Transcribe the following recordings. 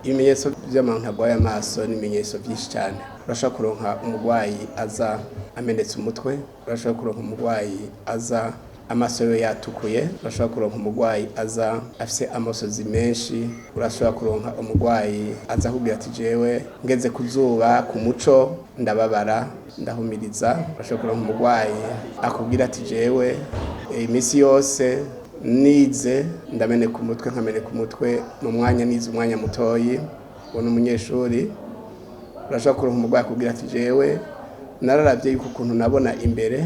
Ibimenyetso vy'abantu arwaye amaso ni ibimenyetso vyinshi cane. Urashobora kuronka umurwayi aza amenetse umutwe, urashobora kuronka umurwayi aza amaso yiwe yatukuye, urashobora kuronka umurwayi aza afise amosozi menshi, urashobora kuronka umurwayi aza akubwira ati: "Jewe ngeze ku zuba, ku muco, ndababara, ndahumiriza." Urashobora kuronka umurwayi akubwira ati: "Jewe iminsi yose nize ndameneka umutwe, nkameneka umutwe mu mwanya nize umwanya mutoyi." Uwo ni umunyeshuri. Urashobora kuronka umurwayi akubwira ati: "Jewe nararavye yuko ukuntu nabona imbere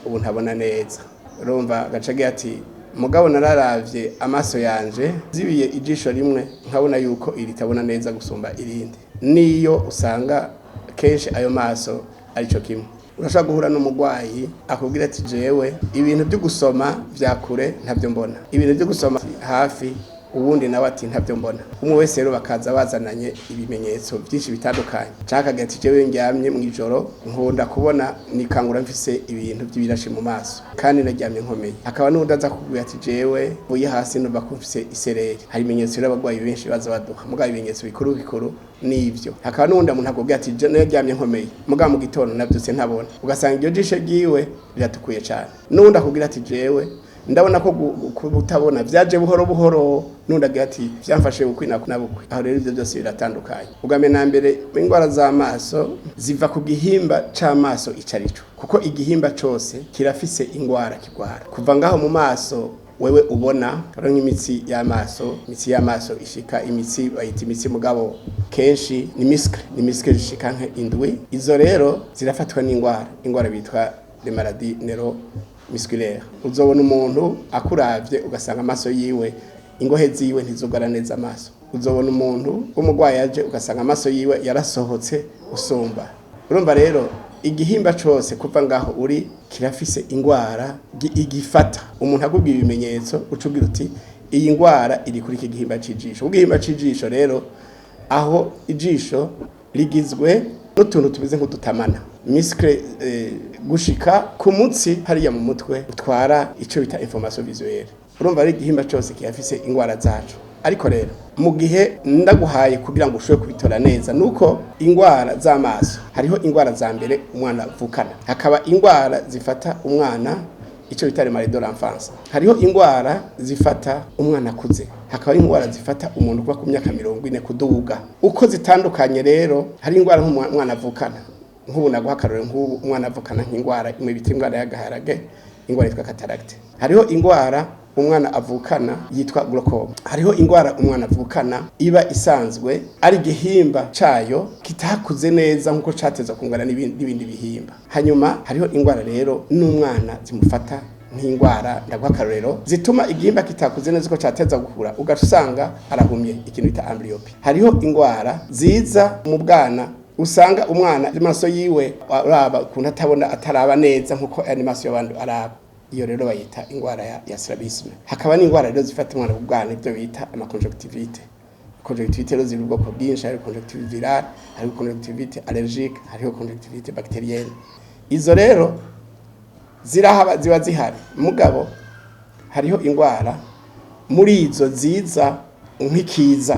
ubu ntabona neza." Urumva agaca agira ati: "Mugabo nararavye amaso yanje, zibiye ijisho rimwe, nkabona yuko iri ritabona neza gusumba irindi." Niyo usanga kenshi ayo maso arico kimwe. Urashobora guhura n'umurwayi akubwira ati: "Jewe ibintu vyo gusoma vya kure ntavyo mbona, ibintu vyo gusoma hafi." Uwundi nawe ati: "Ntabyo mbona." Umwe wese rero bakaza bazananye ibimenyetso byinshi bitandukanye. Canke akagira ati: "Jewe ndyamye mw'ijoro nkunda kubona nikangura mfise ibintu by'ibirashi mu maso kandi naryamye nkomeye." Hakaba n'uwundi aza kukubwira ati: "Jewe mvuye hasi numva ko mfise isereri." Hari ibimenyetso rero abarwayi benshi baza baduha, mugabo ibimenyetso bikuru bikuru nivyo. Hakaba n'uwundi muntu akubwira ati: "Je naryamye nkomeye, mugabo mu gitondo navyutse ntabona." Ugasanga iryo jisho ryiwe riratukuye cane. N'uwundi akubwira ati: "Jewe ndabona ko kutabona vyaje buhoro buhoro." N'undi agira ati: "Vyamfashe bukwi na bukwi." Aho rero ivyo byose biratandukanye. Ubwa mbere na mbere, ingwara z'amaso ziva ku gihimba c'amaso icarico, kuko igihimba cose kirafise ingwara kigwara. Kuva ngaho mu maso wewe ubona rero nk'imitsi y'amaso, imitsi y'amaso ishika, imitsi bayita imitsi, mugabo kenshi ni muscle, ni muscle zishika nka indwi. Izo rero zirafatwa n'ingwara, ingwara bitwa les maladies neuromusculaires. Uzobona umuntu akuravye ugasanga amaso yiwe, ingohe ziwe ntizugara neza amaso. Uzobona umuntu w'umurwayi aje ugasanga amaso yiwe yarasohotse usumba. Urumva rero igihimba cose kuva ngaho uri kirafise ingwara igifata. Umuntu akubwiye ibimenyetso, uca ugira uti: "Iyi ngwara iri kuri iki gihimba c'ijisho." Igihimba c'ijisho rero, aho ijisho rigizwe n'utuntu tumeze nk'udutamana, muscle, gushika ku mutsi hariya mu mutwe utwara ico bita information visuelle. Urumva ari igihimba cose kirafise ingwara zaco. Ariko rero mu gihe ndaguhaye kugira ngo ushobore kubitora neza, nuko ingwara z'amaso, hariho ingwara za mbere umwana avukana, hakaba ingwara zifata umwana, ico bita maladie de l'enfance, hariho ingwara zifata umwana akuze, hakaba ingwara zifata umuntu kuva ku myaka 40 kuduga. Uko zitandukanye rero, hari ingwara nk'umwana avukana. Nk'ubu naguha akarorero, nk'ubu umwana avukana nk'ingwara imwe bita ingwara y'agaharage, ingwara yitwa cataracte. Hariho ingwara umwana avukana yitwa glaucome. Hariho ingwara umwana avukana iba isanzwe ari igihimba cayo kitakuze neza nkuko cateza kungana n'ibindi bihimba. Hanyuma hariho ingwara rero n'umwana zimufata nk'ingwara, ndaguha akarorero, zituma igihimba kitakuze neza uko cateza gukura, ugaca usanga arahumye, ikintu bita amblyopie. Hariho ingwara ziza mu bwana, usanga umwana amaso yiwe araba ukuntu atabona, ataraba neza nkuko andi maso y'abandi araba. Iyo rero bayita ingwara ya strabisme. Hakaba n'ingwara rero zifata umwana mu bwana, ibyo bita ama conjonctivite. Conjonctivite rero ziri ubwoko bwinshi: hariho conjonctivite virale, hariho conjonctivite allergique, hariho conjonctivite bactérienne. Izo rero zirahaba, ziba zihari. Mugabo hariho ingwara muri izo ziza nk'ikiza,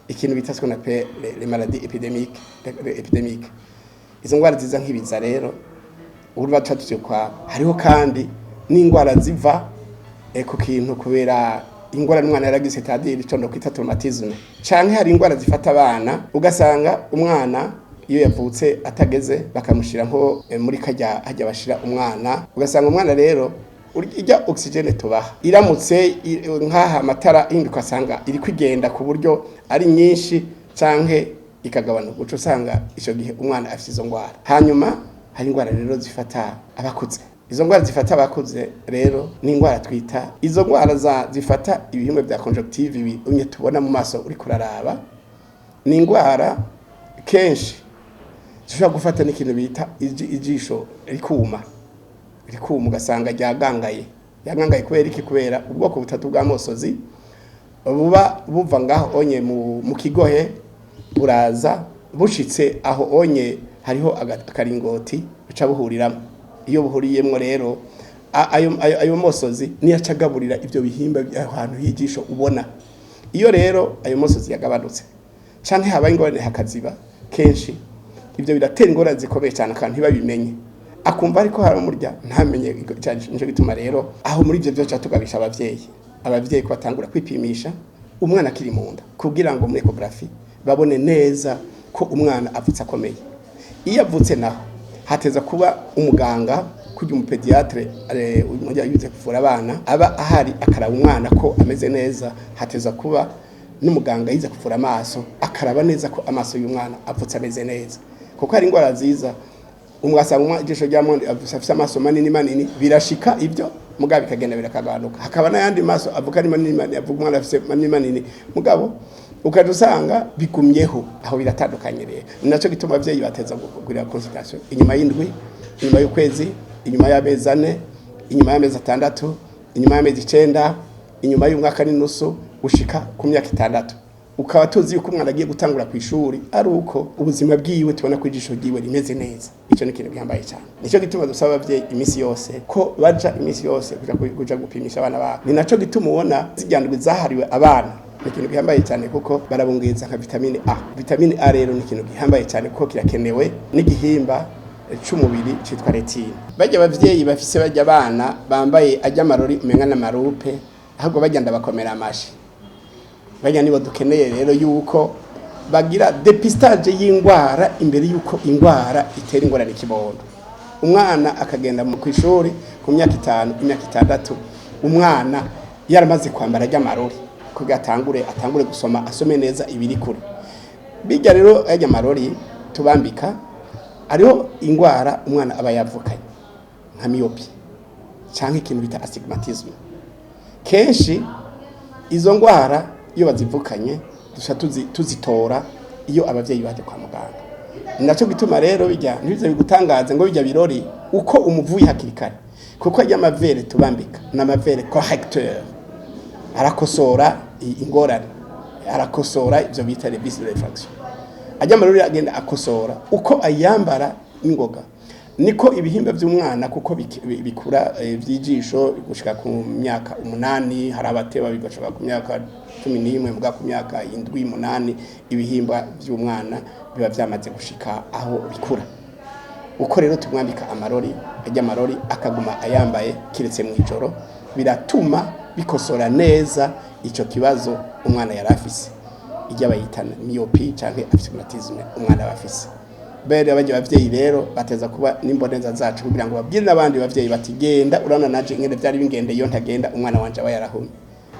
ikintu bita ce qu'on appelle les maladies épidémiques. Izo ngwara ziza nk'ibiza rero ubu tuzi kwa. Hariho kandi n'ingwara ziva ku kintu kubera ingwara n'umwana yaragize, c'est-à-dire ico kwita traumatisme, canke hari ingwara zifata abana, ugasanga umwana iyo yavutse atageze bakamushira nko muri kajya hajya bashira umwana, ugasanga umwana rero ijya oxygène tubaha iramutse nkaha amatara hinduka, asanga iri kwigenda ku buryo ari nyinshi canke ikagabanuka, uca usanga ico gihe umwana afite izo ngwara. Hanyuma hari ingwara rero zifata abakuze. Izo ngwara zifata abakuze rero ni ingwara twita izo ngwara zifata ibihimba bya conjonctive, ibi unye tubona mu maso uri kuraraba. Ni ingwara kenshi zishobora gufata n'ikintu bita ijisho rikuma, rikuma, ugasanga ryagangaye. Ryagangaye kubera iki? Kubera ubwoko butatu bw'amosozi buba buva ngaho onye mu kigohe, buraza bushitse aho onye hariho akaringoti, buca buhuriramo. Iyo buhuriyemwo rero, ayo mosozi niyo acagaburira ivyo bihimba ahantu h'ijisho ubona. Iyo rero ayo mosozi yagabanutse Canke habaye ingorane hakaziba kenshi, ibyo biratera ingorane zikomeye cyane, kandi ntibabimenye, akumva ariko haramurya ntamenye. Nico gituma rero aho muri ibyo byose tugabisha abavyeyi ko batangura kwipimisha umwana akiri mu nda, kugira ngo muri échographie babone neza ko umwana avutse akomeye. Iyo avutse naho hateza kuba umuganga kujya umu pédiatre yize kuvura abana aba ahari, akaraba umwana ko ameze neza. Hateza kuba n'umuganga yize kuvura amaso, akaraba neza ko amaso y'umwana avutse ameze neza, kuko hari indwara nziza umwasanga ijisho rya mwandi afise amaso manini manini, birashika ibyo, mugabo bikagenda birakagabanuka. Hakaba n'ayandi maso avuka ari manini manini, avuga umwana afise manini manini, mugabo ukaja usanga bigumyeho. Aho biratandukanye rero. Ni naco gituma abavyeyi bateza kugurira consultation inyuma y'indwi, inyuma y'ukwezi, inyuma y'amezi 4, inyuma y'amezi 6, inyuma y'amezi 9, inyuma y'umwaka n'inusu, gushika ku myaka 6, ukaba tuzi yuko umwana agiye gutangura ku ishuri ari uko ubuzima bwiwe tubona ko ijisho ryiwe rimeze neza. Icyo ni ikintu gihambaye cyane. Nicyo gituma dusaba abavyeyi iminsi yose ko baja iminsi yose kuja gupimisha abana babo. Ni naco gituma ubona zirya ndwi zahariwe abana ni ikintu gihambaye cyane, kuko barabungiriza nka vitamine A. Vitamine A rero ni ikintu gihambaye cyane, kuko kirakenewe n'igihimba c'umubiri citwa rétine. Bajya abavyeyi bafise bajya abana bambaye ajya amarori umenga n'ama loupe, ahubwo bajya ndabakomera amashi. Bajya nibo dukeneye rero yuko bagira dépistage y'indwara imbere yuko indwara itera ingorane ikibondo. Umwana akagenda mu kwishuri ku myaka 5, imyaka 6, umwana yaramaze kwambara ajya amarori kugira atangure gusoma, asome neza ibiri kure. Bijya rero ajya amarori tubambika, hariho indwara umwana aba yavukanye nka myopie cyangwa ikintu bita astigmatisme. Kenshi izo ndwara iyo bazivukanye dusa tuzitora iyo abavyeyi baje kwa muganga. Ni naco gituma rero bijya ntibize bigutangaze ngo bijya birori uko umuvuye hakiri kare, kuko ajya ama verres tubambika ni ama verres correcteur, arakosora ingorane, arakosora ivyo bita les vices de réfraction. Ajya amarori agenda akosora uko ayambara ingoga, niko ibihimba by'umwana kuko bikura vy'ijisho gushika ku myaka 8. Hari abateba bigashika ku myaka 11, muga ku myaka 7, 8 ibihimba by'umwana biba vyamaze gushika aho bikura. Uko rero tumwambika amarori, ajya amarori akaguma ayambaye kiretse mu ijoro, biratuma bikosora neza ico kibazo umwana yari afise, ijya bayita myopie canke astigmatisme umwana aba afise. Bere bajya abavyeyi rero bateza kuba n'imboneza zacu kugira ngo babwire n'abandi bavyeyi bati: "Genda urabona naje ingene vyari bingendeye, iyo ntagenda umwana wanje aba yarahumye."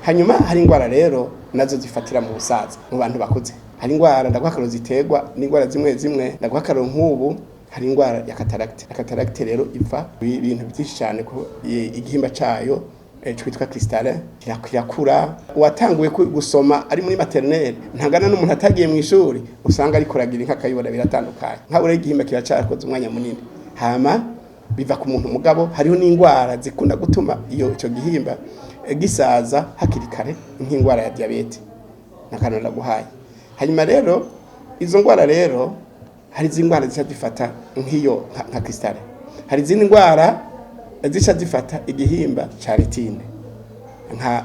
Hanyuma hari indwara rero nazo zifatira mu busaza, mu bantu bakuze. Hari indwara, ndaguha akarorero, ziterwa n'indwara zimwe zimwe. Ndaguha akarorero, nk'ubu hari indwara ya cataracte. Cataracte rero iva ibintu byinshi cyane, ko igihimba cayo citwa cristallin kirakura. Uwatanguye gusoma ari muri maternelle ntangana n'umuntu atagiye mu ishuri, usanga ariko ragira inka akayibona, biratandukanye. Nka ure igihimba kiba carakoze umwanya munini, hama biva ku muntu. Mugabo hariho n'indwara zikunda gutuma iyo ico gihimba gisaza hakiri kare, nk'indwara ya diabète nakantu ndaguhaye. Hanyuma rero izo ndwara rero, hari izindi ndwara zica zifata nk'iyo nka cristallin, hari izindi ndwara zica zifata igihimba ca rétine,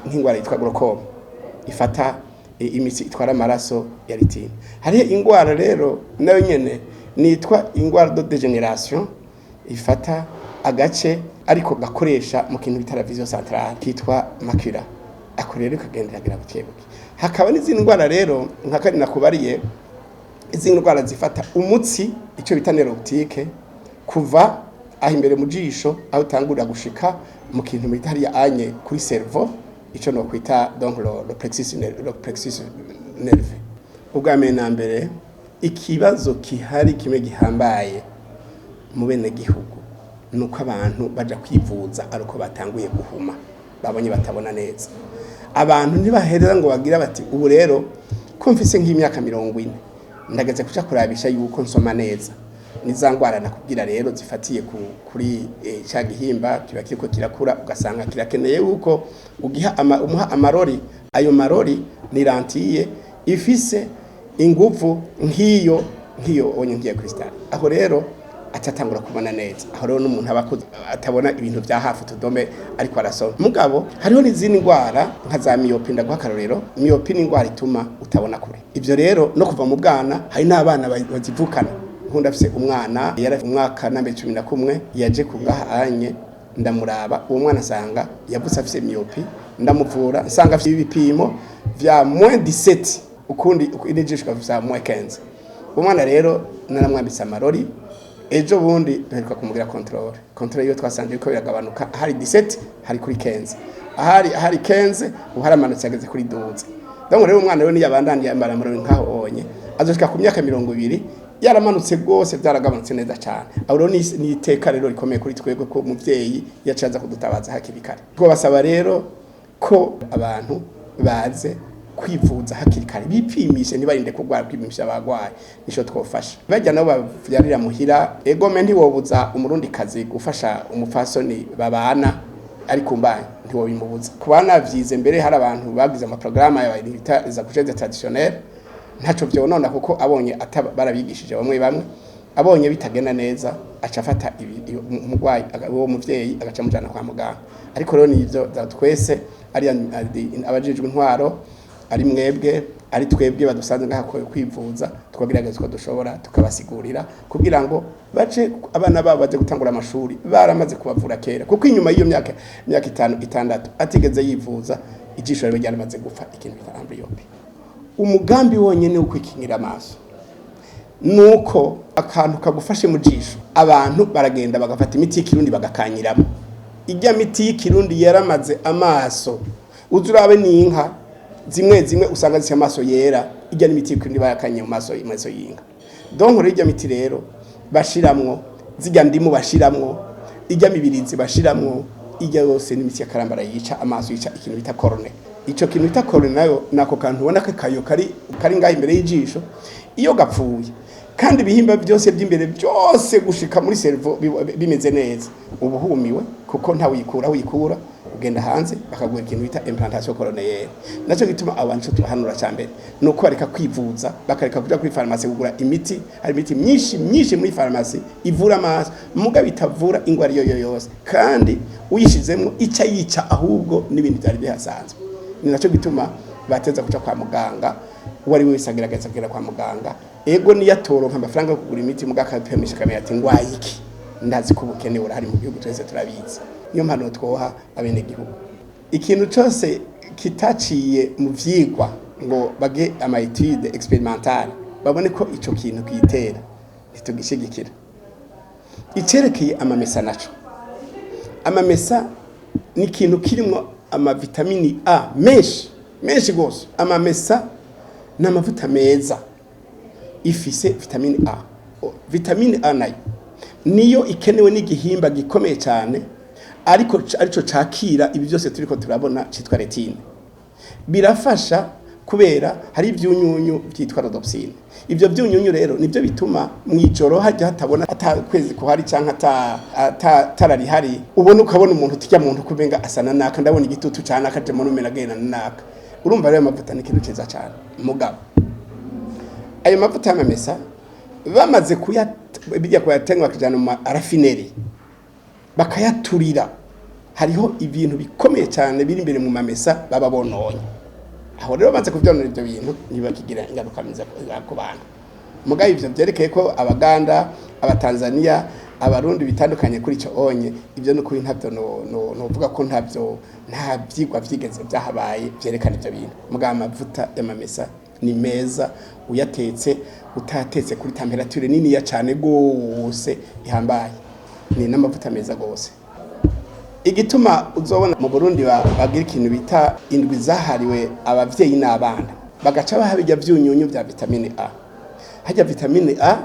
nk'indwara yitwa glaucome ifata imitsi itwara amaraso ya rétine. Hariho indwara rero nayo nyene nitwa indwara de dégénération, ifata agace ariko gakoresha mu kintu bita la vision centrale kitwa macula, ako rero kagenderagira buke buke. Hakaba n'izindi ndwara rero nka kari nakubariye, izindi ndwara zifata umutsi, icyo bita nerf optique, kuva aho imbere mu jisho aho utangurira gushika mu kintu bita hariya anye kuri cerveau, ico no kwita donc le plexus nerveux. Ubwa mbere na mbere, ikibazo kihari kimwe gihambaye mu bene gihugu nuko abantu baja kwivuza ariko batanguye guhuma, babonye batabona neza. Abantu ntibaherera ngo bagira bati: "Ubu rero ko mfise nk'imyaka 40, ndageze kuja kurabisha yuko nsoma neza." Ni za ngwara nakubwira rero zifatiye kuri ca gihimba kiba kiriko kirakura, ugasanga kirakeneye yuko ugiha umuha amarori. Ayo marori ni lentille ifise inguvu nk'iyo onye nk'iyo cristallin. Aho rero atatangura kubona neza. Aho rero n'umuntu aba atabona ibintu vya hafi, utudome ariko arasoma. Mugabo hariho n'izindi ndwara nka za myopie. Ndaguha akarorero: myopie ni indwara ituma utabona kure. Ivyo rero no kuva mu bwana, hari n'abana bazivukana. Nkunda afise umwana yari umwaka n'amezi 11, yaje kungaha anye ndamuraba. Uwo mwana asanga yavutse afise myopie, ndamuvura nsanga afise ibipimo vya moins 17, ukundi n'ijisho vya moins 15. Uwo mwana rero naramwambitse amarori. Ejo bundi duheruka kumugira contrôle. Contrôle iyo twasanze yuko biragabanuka, ahari 17 hari kuri 15, ahari 15 ubu haramanutse ageze kuri 12. Donc rero umwana rero niyabandanye yambara amarori nkaho onye, azoshika ku myaka 20 yaramanutse rwose, byaragabanutse neza cyane. Aho rero ni iteka rero rikomeye kuri twebwe ko umuvyeyi yacaza kudutabaza hakiri kare. Twabasaba rero ko abantu baze kwivuza hakiri kare, bipimishe, ntibarinde kurwara kwipimisha abagwaye. Nico twofasha bajya nabo bavyarira muhira. Egome, ntiwobuza umurundi kazi gufasha umupfasoni babana ari kumbanyi, ntiwobimubuza. Ku bana vyize mbere, hari abantu bagize amaprograma ya bita za couchettes traditionnelles, ntaco vyonona, kuko abonye barabigishije bamwe bamwe, abonye bitagenda neza aca afata umurwayi, uwo muvyeyi agaca amujana kwa muganga. Ariko rero nivyo twese, ari abajejwe intwaro, ari mwebwe, ari twebwe badusanze ngaha kwivuza, twagerageza uko dushobora tukabasigurira kugira ngo bace abana babo baze gutangura amashuri baramaze kubavura kera, kuko inyuma y'iyo myaka 5, 6 atigeze yivuza, ijisho riba ryaramaze gupfa, ikintu bita amblyopie. Umugambi wonyene wo kwikingira amaso nuko akantu kagufashe mu jisho, abantu baragenda bagafata imiti y'ikirundi bagakanyiramo. Ijya miti y'ikirundi yaramaze amaso. Uzi urabe n'inka zimwe zimwe usanga zifite amaso yera, ijya n'imiti y'ikirundi bayakanye mu maso y'inka. Donc rero ijya miti rero bashiramwo, zijya ndimu bashiramwo, ijya mibirizi bashiramwo, ijya yose n'imiti y'akarambara yica amaso, yica ikintu bita cornée. Ico kintu bita cornée nayo nako kantu ubona kakayo kari ngaho imbere y'ijisho. Iyo gapfuye kandi ibihimba byose by'imbere byose gushika muri cerveau bimeze neza, uba uhumiwe, kuko nta wikura wikura. Ugenda hanze bakaguha ikintu bita implantation cornéenne. Naco gituma abantu tubahanura cya mbere nuko bareka kwivuza, bakareka kuja kuri farumasi kugura imiti. Hari imiti myinshi myinshi muri farumasi ivura amaso, muga bitavura ingwara iyo yo yose, kandi uyishizemwo ica yica ahubwo n'ibindi byari bihasanzwe. Ni naco gituma bateza kuja kwa muganga. Uwo ari we wese agerageza kugera kwa muganga, ego niyo atoronka amafaranga yo kugura imiti, muga akapimisha akamenya ati: "Ngwaye iki?" Ndazi ko ubukene burahari mu gihugu, twese turabizi. Niyo mpanuro twoha abenegihugu. Ikintu cose kitaciye mu vyigwa ngo bage ama études expérimentales babone ko ico kintu kiyitera, ntitugishigikira. Icerekeye amamesa naco, amamesa ni ikintu kirimwo amavitamini A menshi menshi gose. Amamesa ni amavuta meza, ifise vitamine A. Vitamine A nayo niyo ikenewe n'igihimba gikomeye cyane, ariko arico cakira ibi byose turiko turabona, citwa rétine. Birafasha kubera hari ivyunyunyu vyitwa rhodopsine. Ivyo vyunyunyu rero nivyo bituma mwijoro hajya hatabona, ata kwezi kuhari canke ata tara rihari, ubona ukabona umuntu, tujya muntu kubenga asana naka, ndabona igitutu cana kaje muri umena agenda naka. Urumva rero amavuta ni ikintu ciza cyane. Mugabo ayo mavuta y'amamesa bamaze kuya bijya kuyatenga bakajana mu raffinerie bakayaturira, hariho ibintu bikomeye cyane biri imbere mu mamesa baba bononye. Aho rero bamaze kuvyonona ivyo bintu, ntibakigira ingaruka mbiza ku bantu. Mugabo ivyo vyerekeye ko Abaganda, Abatanzania, Abarundi bitandukanye kuri ico onye, ivyo nukuri ntavyo novuga ko ntavyo, nta vyigwa vyigeze vyahabaye vyerekana ivyo bintu. Mugabo amavuta y'amamesa ni meza uyatetse, utatetse kuri température niniya cane gose ihambaye, ni n'amavuta meza gose. Igituma uzobona mu Burundi bagira ikintu bita indwi zahariwe abavyeyi n'abana, bagaca baha bijya vyunyunyu vya vitamine A. Hajya vitamine A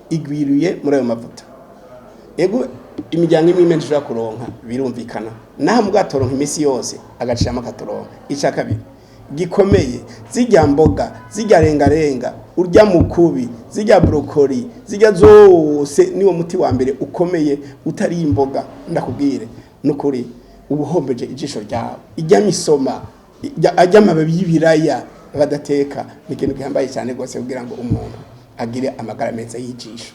igwiriye muri ayo mavuta. Ego, imiryango imwe imwe ntishobora kuronka, birumvikana, naho mugatoronka imisi yose agaciramo akaturonka. Ica kabiri gikomeye, zirya mboga, zirya rengarenga, urya mukubi, zirya brocoli, zirya zose niwo muti wa mbere ukomeye. Utari imboga, ndakubwire nukuri, ubuhombeje ijisho ryawe. Ijya misoma, ajya amababi y'ibiraya badateka, ni ikintu gihambaye cyane rwose kugira ngo umuntu agire amagara meza y'ijisho.